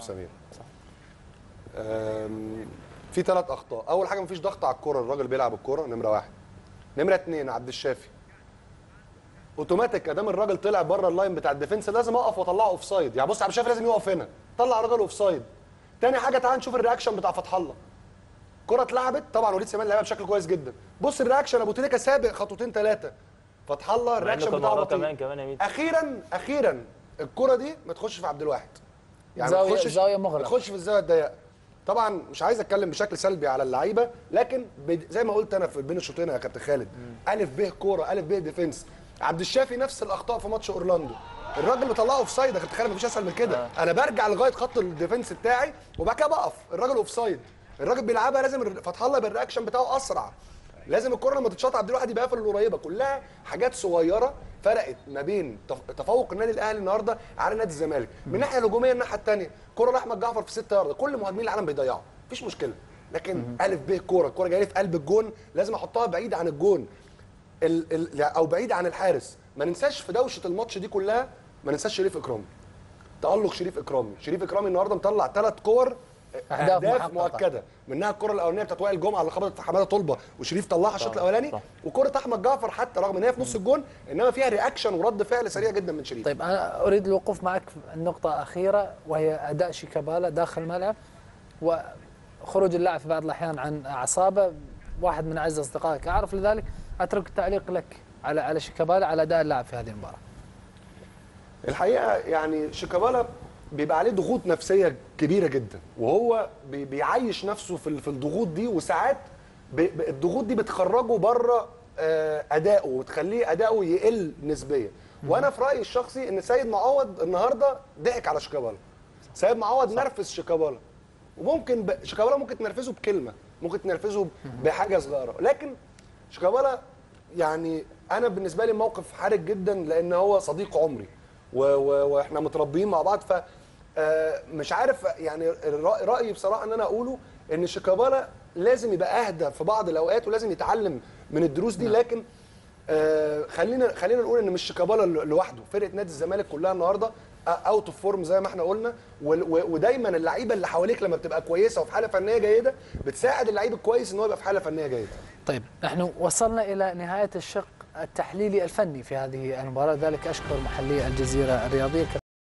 سمير. صح. في 3 اخطاء. اول حاجة مفيش ضغط على الكورة، الراجل بيلعب الكورة، نمره 1. نمره 2 عبد الشافي اوتوماتيك ادام الراجل طلع بره ال line بتاع ال defense لازم اقف واطلعه offside، يعني بص عبد الشافي لازم يقف هنا، طلع الراجل offside. تاني حاجة تعال نشوف ال reaction بتاع فتح الله. كرة اتلعبت طبعا وليد سليمان لعبها بشكل كويس جدا، بص ال reaction ابو تريكه سابق خطوتين 3، فتح الله ال reaction بتاعه بطيء. كمان اخيرا الكرة دي ما تخش في عبد الواحد، يعني ما تخشش، ما تخش في الزاوية الضيقه. طبعا مش عايز اتكلم بشكل سلبي على اللعيبة، لكن زي ما قلت انا في بين الشوطين يا كابتن خالد، الف ب كورة، الف ب defense. عبد الشافي نفس الاخطاء في ماتش اورلاندو، الراجل بيطلعه offside يا كابتن خالد، مفيش اسهل من كده. انا برجع لغاية خط ال defense بتاعي وبعد كده بقف، الراجل offside، الراجل بيلعبها لازم فتح الله بال reaction بتاعه اسرع، لازم الكره لما تتشاط عبد الواحد يبقى قافل القريبة. كلها حاجات صغيرة فرقت ما بين تفوق النادي الاهلي النهارده على نادي الزمالك من الناحية الهجومية. الناحية الثانية كره لاحمد جعفر في 6 يارده، كل مهاجمين العالم بيضيعوا، مفيش مشكلة، لكن الف ب كورة، الكورة جاية في قلب الجون لازم احطها بعيد عن الجون او بعيد عن الحارس. ما ننساش في دوشه الماتش دي كلها، ما ننساش شريف اكرامي، تالق شريف اكرامي. شريف اكرامي النهارده مطلع 3 كور اهداف مؤكدة، منها الكره الاولانية بتاعت وائل جمعه اللي خبطت في حمادة طلبه وشريف طلعها الشوط الاولاني، وكره احمد جعفر حتى رغم ان هي في نص الجون انما فيها reaction ورد فعل سريع جدا من شريف. طيب انا اريد الوقوف معك في النقطة اخيرة، وهي اداء شيكابالا داخل الملعب وخروج اللاعب في بعض الاحيان عن اعصابه، واحد من اعز اصدقائك اعرف، لذلك اترك التعليق لك على شيكابالا، على اداء اللاعب في هذه المباراة. الحقيقة يعني شيكابالا بيبقى عليه ضغوط نفسية كبيرة جدا، وهو بيعيش نفسه في الضغوط دي، وساعات الضغوط دي بتخرجه بره اداؤه وتخليه اداؤه يقل نسبيا. وانا في رايي الشخصي ان سيد معوض النهارده ضحك على شيكابالا. سيد معوض نرفز شيكابالا، وممكن شيكابالا ممكن تنرفزه بكلمه، ممكن تنرفزه بحاجة صغيرة، لكن شيكابالا يعني انا بالنسبة لي موقف حرج جدا، لان هو صديق عمري واحنا متربيين مع بعض، ف مش عارف يعني رايي بصراحة ان انا اقوله ان شيكابالا لازم يبقى اهدى في بعض الاوقات ولازم يتعلم من الدروس دي، لكن خلينا نقول ان مش شيكابالا لوحده، فرقه نادي الزمالك كلها النهارده out of form زي ما احنا قلنا، ودايما اللعيبة اللي حواليك لما بتبقى كويسة وفي حاله فنية جيدة بتساعد اللعيب الكويس ان هو يبقى في حاله فنية جيدة. طيب نحن وصلنا الى نهاية الشق التحليلي الفني في هذه المباراة، ذلك اشكر محلي الجزيرة الرياضية.